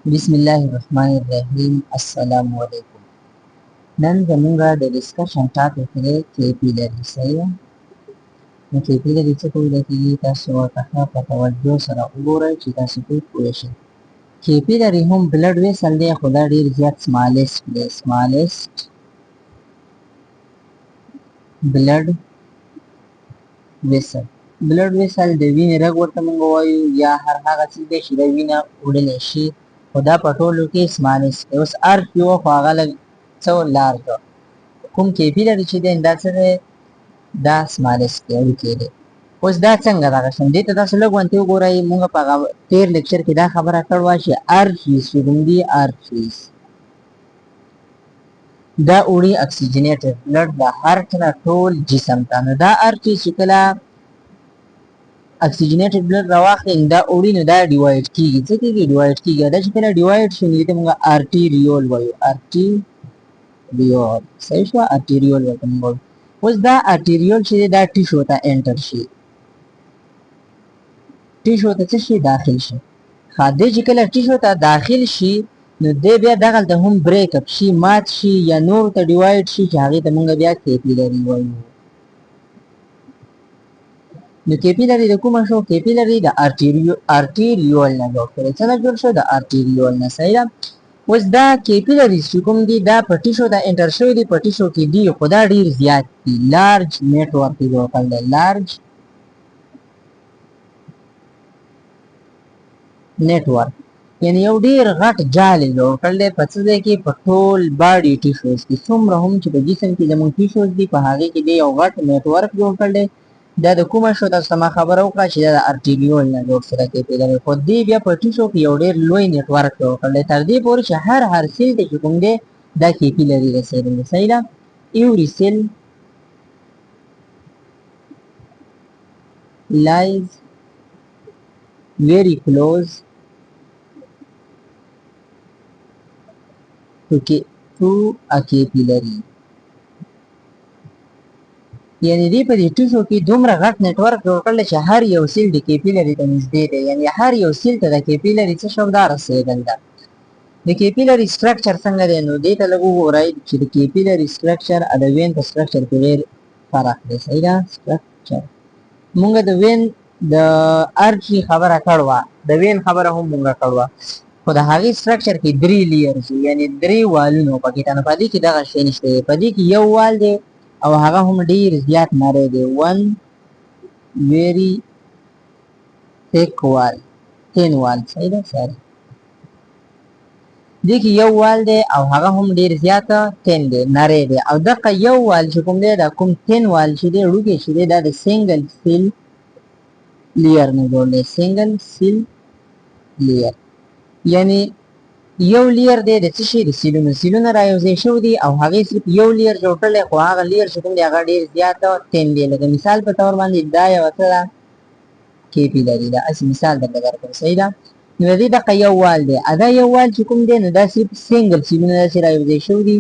بسم الله الرحمن الرحیم. السلام علیکم. نن زمونږ د discussion topic دی capillary. صحیح ده؟ نو capillary څه ته ویل کېږي؟ تاسو ورته ښه په توجه سره وګورئ چې تاسو پرې پوه شئ. capillary هم blood vessel دی، خو دا ډېر زیات smallest دی، smallest blood vessel. Blood vessel د وینې رګ ورته مونږ وایو، یا هر هغه څیز دی چې د وینه وړلی شي، خو دا په ټولو کې smallest دی. اوس artery و، خو هغه لږ څه large. کوم capillary چې دی، دا څه دی؟ دا smallest دی، وړوکی دی. اوس دا څنګه دغه شم؟ دې ته تاسو لږ غونتې وګورئ. مونږ په هغه تېر lecture کې دا خبره کړې وه چې arteries چې کوم دي، arteries دا وړي oxygenated blood د heart نه ټول جسم ته. نو دا arteries چې کله oxygenated blood راواخلي، دا وړي، نو دا divide کیږي. څه کیږي؟ Divide کیږي. دا چې کله divide شي، نو دې ته موږ arteriole وایو. Arteriole، صحیح شوه؟ Arteriole ورته موږ وایو. اوس دا arteriole چې دا tissue ته enter شي، tissue ته څه شي؟ داخل شي. ښه، دی چې کله tissue ته داخل شي، نو دی بیا دغلته هم break up شي، مات شي یا نور ته divide شي، چې هغې ته موږ بیا capillary وایو. نو capillary د کومه شو؟ Capillary د arteriole نه جوړ شو. څه نه جوړ شو؟ د arteriole نه. صحیح ده؟ اوس دا capillaries چې کوم دي، دا په tissue ته enter شوي دي، په tissue کې دي، خو دا ډیر زیات دي. Large network یې جوړ کړل دی، large network، یعنی یو ډیر غټ جال یې جوړ کړل دی. په څه ځای کې؟ په ټول body tissues کې. څومره هم چې په جسم کې زموږ tissues دي، په هغې کې دی یو غټ network جوړ کړل دی. دا د کومه شو؟ تاسو ته ما خبره وکړه چې دا د arteriole نه جوړ شو، د capillary. خو دې بیا په tissue کې یو ډېر لوی network جوړ کړل دی، تر دې پورې چې هر هر cell ته چې کوم دی، دا capillary رسېدلی. صحیح ده؟ Every cell lies very close to a capillary. یعنی دی په دې tissue کې دومره غټ network جوړ کړل چې هر یو cell د capillary ته نږدې دی، یعنی هر یو cell ته د capillary څه شو؟ دا رسېدل ده. د capillary structure څنګه دی؟ نو دې ته لږ وګورئ چې د capillary structure او د vein په structure کې ډېر فرق دی. صحیح ده؟ Structure مونږ د vein د artery خبره کړوه، د vein خبره هم مونږ کړوه، خو د هغې structure کې درې layers، یعنی درې wall ونه پکې ته. نو په دې کې دغه شی نشته. په دې کې یو wall دی او هغه هم ډیر زیات نری دی، one very thick wall، thin wall. صحیح ده؟ Sorry، دې کې یو wall دی او هغه هم ډیر زیات thin دی، نری دی. او دغه یو wall چې کوم دی، دا کوم thin wall چې دی، وړوکی چې دی، دا د single cell layer نه جوړ دی. Single cell layer، یعنی یو layer دی د څه شي؟ د cell ونو. Cell ونه را یوځای شوي دي او هغې صرف یو layer جوړ کړی، خو هغه layer چې کوم دی، هغه ډېر زیات thin دی. لکه مثال په طور باندې دا یوه څه ده؟ Capillary ده، هسې مثال درته درکړم. صحیح ده؟ نو د دې دغه یو wall دی. دا یو wall چې کوم دی، نو دا صرف single cell ونه داسې را یوځای شوي دي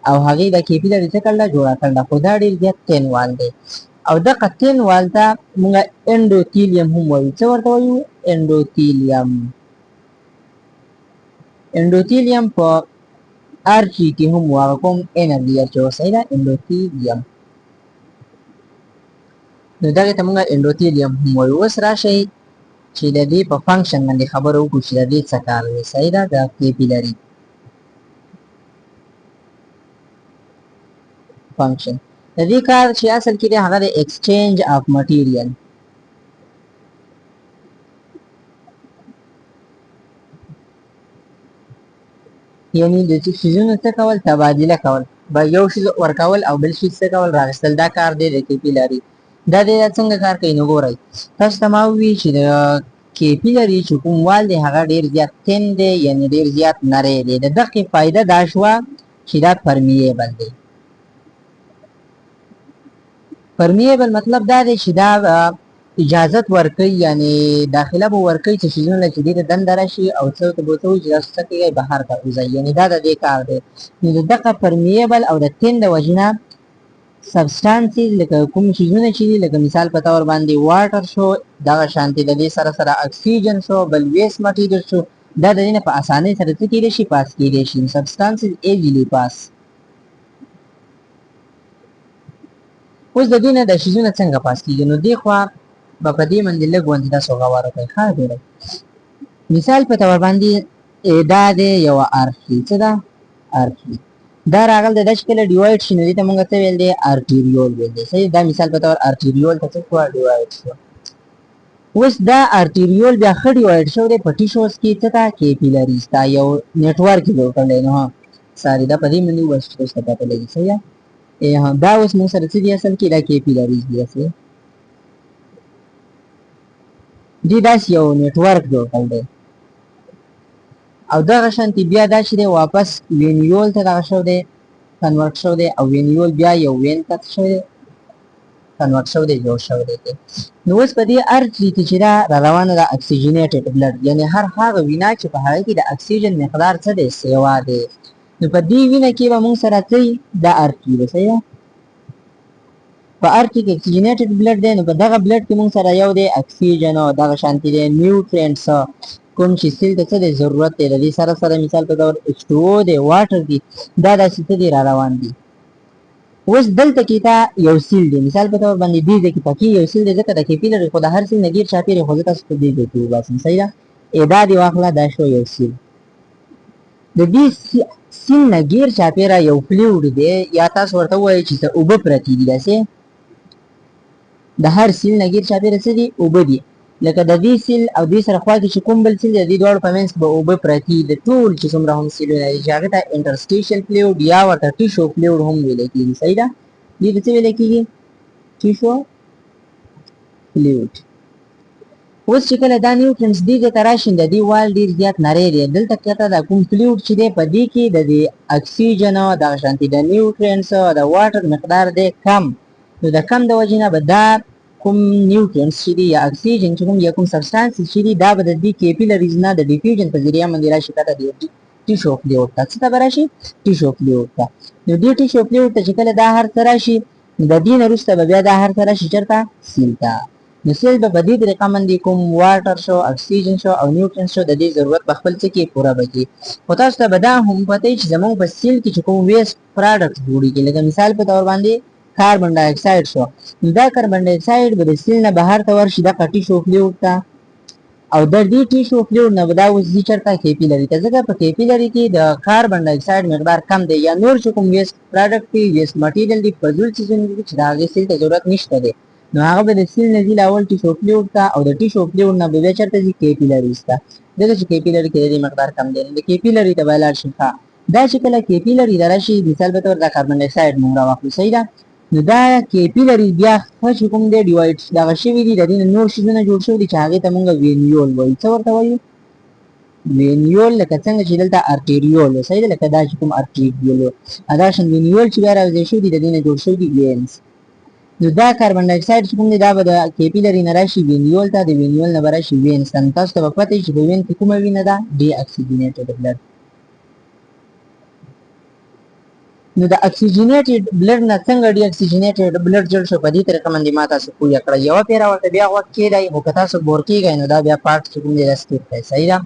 او هغې دا capillary څه کړله؟ جوړه کړله، خو دا ډېر زیات thin wall دی. او دغه thin wall ته موږ endothelium هم وایو. څه ورته وایو؟ Endothelium. Endothelium په artery کې هم هغه کوم inner layer چې صحیح ده، endothelium، نو دغه ته موږ endothelium هم وایو. اوس راشئ چې د دې په function باندې خبره وکړو چې د دې څه کار دی. صحیح ده؟ د capillary function، د دې کار چې اصل کې دی، هغه د exchange of material. یعنی د څیزونو څه کول؟ تبادله کول، به یو شی ورکول او بل شي څه کول؟ راغستل. دا کار دی د capillary. دا دی څنګه کار کوي؟ نو ګورئ، تاسو ته ما وویل چې د capillary چې کوم wall دی، هغه ډیر زیات thin دی، یعنی ډیر زیات نری دی. د دغې فایده دا شوه چې دا permeable دی. Permeable مطلب دا دی چې دا اجازت ورکوي، یعنی داخله به ورکوي چې څیزونه له چې دې ته دنده راشي او څه ته به ورته وایي چې تاسو څه کوئ؟ بهر ته وځئ. یعنی دا د دې کار دی. نو د دغه permeable او د thin د وجې نه substances، لکه کوم څیزونه چې دي، لکه مثال په طور باندې water شو، دغه شانتې د دې سره سره اکسیجن شو، بل waste material شو، دا د دې نه په اسانۍ سره څه کېدی شي؟ پاس کېدی شي. Substances easily pass. اوس د دې نه د شیزونه څنګه پاس کېږي؟ نو دې خوا به په دې باندې لږ غوندې تاسو غور وکړئ. ښه، ګورئ، مثال په تور باندې دا دی یوه artery. څه ده؟ Artery. دا راغل د چې کله divide شي، نو دې ته مونږ څه ویل دی؟ Arteriole ویل دی. صحیح، دا مثال په تور arteriole ته څه شوه؟ Divide شو. اوس دا arteriole بیا ښه divide شو دی په tissues کې څه ته؟ Capillaries ته. یو network یې جوړ کړی. نو ها sorry، دا په دې باندې وبس چې تاسو ته پته لګي. صحیح ده؟ ها، دا اوس مونږ سره څه دي اصل کې؟ دا capillaries دي. اصلي دي داسې یو network جوړ کړی دی. او دغه شانتي بیا دا چې دی واپس venule ته دغه شو دی، convert شو دی، او venule بیا یو vein ته شو دی، convert شو دی، جوړ شو دی. نو اوس په دې artery کې چې دا را روانه ده oxygenated blood، یعنی هر هغه وینه چې په هغه کې د اکسیجن مقدار څه دی؟ سیوا دی. نو په دې وینه کې به موږ سره څه؟ دا artery ده. صحیح ده؟ په artery کې oxygenated blood دی. نو په دغه blood کې موږ سره یو دی اکسیجن او دغه شانتي دی nutrients، کوم چې cell ته څه دی؟ ضرورت دی. د دې سره سره مثال په تور H2O دی، water دی، دا داسې څه دی، را روان دي. اوس دلته کې تا یو cell دی، مثال په تور باندې دې ځای کې پکې یو cell دی، ځکه د capillary خو د هر cell نه ګیر چاپېرې، خو زه تاسو په دې ځای کې وباسم. صحیح ده؟ دا دې واخله، دا شو یو cell. د دې cell نه ګیر چاپېره یو fluid دی، یا تاسو ورته ووایئ چې څه اوبه پرتې دي. داسې د هر cell نه ګیر چاپېره څه دي؟ اوبه دي. لکه د دې cell او دې سره خوا کې چې کوم بل cell دی، د دې دواړو په منځ کې به اوبه پرتې، د ټول چې څومره هم cell ونه دي، چې هغه ته interstitial fluid یا ورته tissue fluid هم ویل کېږي. صحیح ده؟ دې ته څه ویل کېږي؟ Tissue fluid. اوس چې کله دا nutrients دې ځای ته راشي، د دې wall ډېر زیات نری دی. دلته کته دا کوم fluid چې دی، په دې کې د دې اکسیجن او دغه شانتي د nutrients او د water مقدار دی کم. نو د کم د وجې نه به دا کوم nutrients چې دي یا اکسیجن چې کوم یا کوم substance چې دي، دا به د دې capillaries نه د diffusion په ذریعه باندې راشي کته دې tissue fluid ته. څه ته به راشي؟ Tissue fluid ته. نو دې tissue fluid ته چې کله دا هر څه راشي، د دې نه وروسته به بیا دا هر څه راشي چېرته؟ Cell ته. نو cell به په دې طریقه باندې کوم water شو، اکسیجن شو او nutrients شو، د دې ضرورت په خپل څه کې پوره به کړي. خو تاسو ته به دا هم پته چې زموږ په cell کې چې کوم waste product جوړېږي، لکه مثال په تور باندې carbon dioxide شو، نو دا carbon dioxide به د cell نه بهر ته ورشي دغه tissue fluid ته، او د دې tissue fluid نه به دا اوس ځي چېرته؟ Capillary ته، ځکه په capillary کې د carbon dioxide مقدار کم دی، یا نور چې کوم waste product دی، waste material دی، فضول څیزونه دي چې د هغې cell ته ضرورت نشته دی، نو هغه به د cell نه ځي اول tissue fluid ته، او د tissue fluid نه به بیا چېرته ځي؟ Capillaries ته، ځکه چې capillary کې د دې مقدار کم دی، نو د capillary ته به لاړ شي. ښه، دا چې کله capillary ته راشي، مثال په تور دا carbon dioxide مونږ راواخلو، صحیح ده؟ نو دا capillary بیا ښه چې کوم دی divide دغه شوي دي، د دې نه نور شیزونه جوړ شوي دي چې هغې ته مونږ venule وایو. څه ورته وایو؟ Venule. لکه څنګه چې دلته arteriole، صحیح ده؟ لکه دا چې کوم arteriole، دا شان venule چې بیا راوځي شوي دي، د دې نه جوړ شوي دي veins. نو دا carbon dioxide چې کوم دی، دا به د capillary نه راشي venule ته، د venule نه به راشي veins ته. نو تاسو ته به پته وي چې په vein کې کومه وینه ده؟ Deoxygenated blood. نو د oxygenated blood نه څنګه deoxygenated blood جوړ شو، په دې طریقه باندې ما تاسو پوه کړه. یوه پیره ورته بیا غوږ کېدی، خو که تاسو bore کېږئ، نو دا بیا part چې کوم دی، دا skip کړئ. صحیح ده؟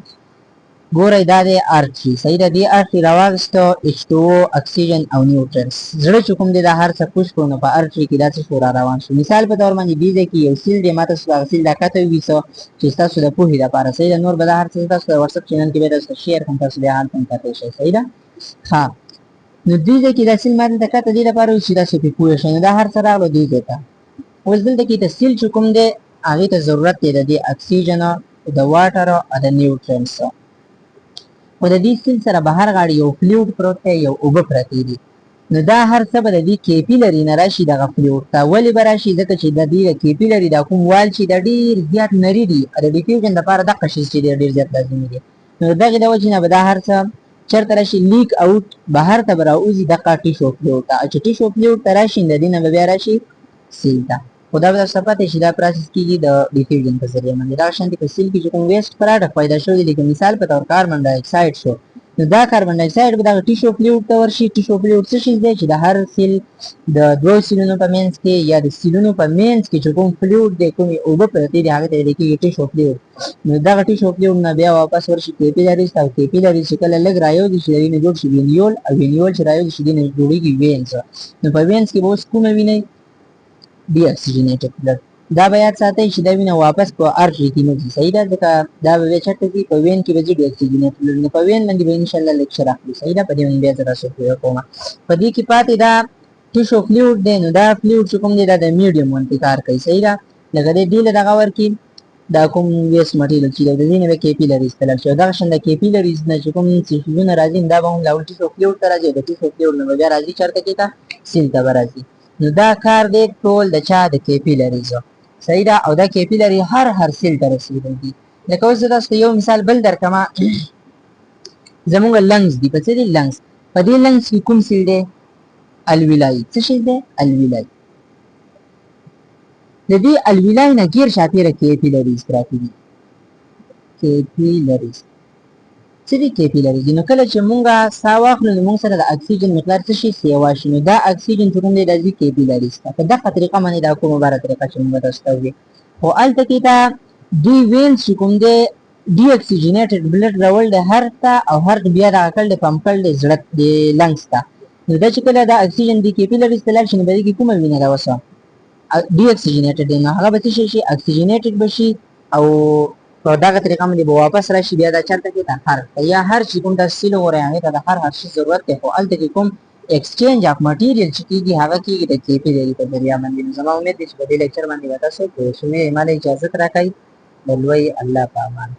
ګورئ، دا دی artery. صحیح ده؟ دې artery راواغېستو H2O، اکسیجن او nutrients. زړه چې کوم دی دا هر څه push کړو، نو په artery کې دا څه شو؟ را روان شو. مثال په تور باندې دې ځای کې یو cell دی، ما تاسو هغه cell دا کته ویسو چې ستاسو د پوهې لپاره. صحیح ده؟ نور به دا هر څه تاسو د WhatsApp channel کې به تاسو share کوم، تاسو بیا هلته هم کتی شئ. صحیح ده؟ ښه، نو دې ځای کې دا cell ما دلته کته دې لپاره چې تاسو پرې پوه شئ. نو دا هر څه راغلو دې ځای ته. اوس دلته کې د cell چې کوم دی، هغې ته ضرورت دی د دې اکسیجن، د water او د nutrients. خو د دې cell سره بهر غاړې یو fluid پروت دی، یو اوبه پرتې دي. نو دا هر څه به د دې capillary نه راشي دغه fluid ته. ولې به راشي؟ ځکه چې د دې capillary دا کوم wall چې دا ډېر زیات نري دي، د diffusion دپاره دقه شیز چې دی ډېر زیات لازمي دي. نو دغې د وجې نه به دا هر څه چېرته راشي؟ Leak out، بهر ته به راوځي دغه tissue fluid ته. چې tissue fluid ته راشي، د دې نه به بیا راشي cell ته. خو دا به درته پته شي، دا process کېږي د diffusion په ذریعه باندې. دا شان په cell کې چې کوم waste product پیدا شوی دی، لکه مثال په تور carbon dioxide شو، نو دا کاربن ډای اکساید به دغه tissue fluid ته ورشي. tissue fluid څه شی دی؟ چې د هر cell د دوو سیلونو په منځ کې یا د سیلونو په منځ کې چې کوم fluid دی، کومې اوبه پرتې دي، هغه ته ویل کېږي tissue fluid. نو دغه tissue fluid نه بیا واپس ورشي capillaries ته، او capillaries چې کله لږ رایوځي چې د وینې جوړ شي venule، او venule چې رایوځي چې دینه جوړېږي veins. نو په veins کې به اوس کومه وینه؟ deoxygenated blood. دا به یاد ساتئ چې دا وینه واپس په artery کې نه ځي، صحیح ده؟ ځکه دا به بیا چېرته ځي؟ په vein کې به ځي، deoxygenated blood. نو په vein باندې به انشاءالله lecture اخلو، صحیح ده؟ په دې باندې بیا زه تاسو پوه کوم. په دې کې پاتې دا tissue fluid دی. نو دا fluid چې کوم دی، دا د میډیم غوندې کار کوي، صحیح ده؟ لکه دې له دغه ورکي دا کوم waste material چې د دې نه به capillaries ته لاړ شي، او دغه شان د capillaries نه چې کوم څیزونه راځي، دا به هم لاول tissue fluid ته راځي، او د tissue fluid نه به بیا راځي چېرته کې ته؟ cell ته به راځي. نو دا کار دی ټول د چا؟ د capillaries، صحیح ده؟ او دا capillary هر هر cell ته رسېدل دي. لکه اوس زه تاسو ته یو مثال بل درکړم. زمونږ lungs دي، په څه دي؟ lungs. په دې lungs کې کوم cell دی؟ alveoli. څه شی دی؟ alveoli. د دې alveoli نه ګیر چاپېره capillaries پراته دي. capillaries څه دي؟ capillaries. نو کله چې مونږه ساه واخلو، نو مونږ سره د اکسیجن مقدار څه شي؟ سیوا شي. نو دا اکسیجن چې کوم دی، دا ځي capillaries ته په دغه طریقه باندې، دا کومه بره طریقه چې مونږ تاسو ته وویل. خو هلته کې دا دوی veins چې کوم دی، deoxygenated blood راوړل د heart ته، او heart بیا دغه کړل د pump کړل د زړه د lungs ته. نو دا چې کله دا اکسیجن دی capillaries ته لاړ شي، نو په دې کې کومه وینه راوسه deoxygenated دی، نو هغه به څه شي؟ oxygenated به شي، او په دغه طریقه باندې به واپس راشي بیا دا چرته کې؟ د heart ته. یا هر چې کوم تاسو cell وګورئ، هغې ته د هر هر شي ضرورت دی، خو هلته کې کوم exchange of material چې کېږي، هغه کېږي د capillary په ذریعه باندې. نو زما امید دی چې په دې lecture باندې به تاسو پوه شئ. ما له اجازت راکړئ، د لوی الله په امان.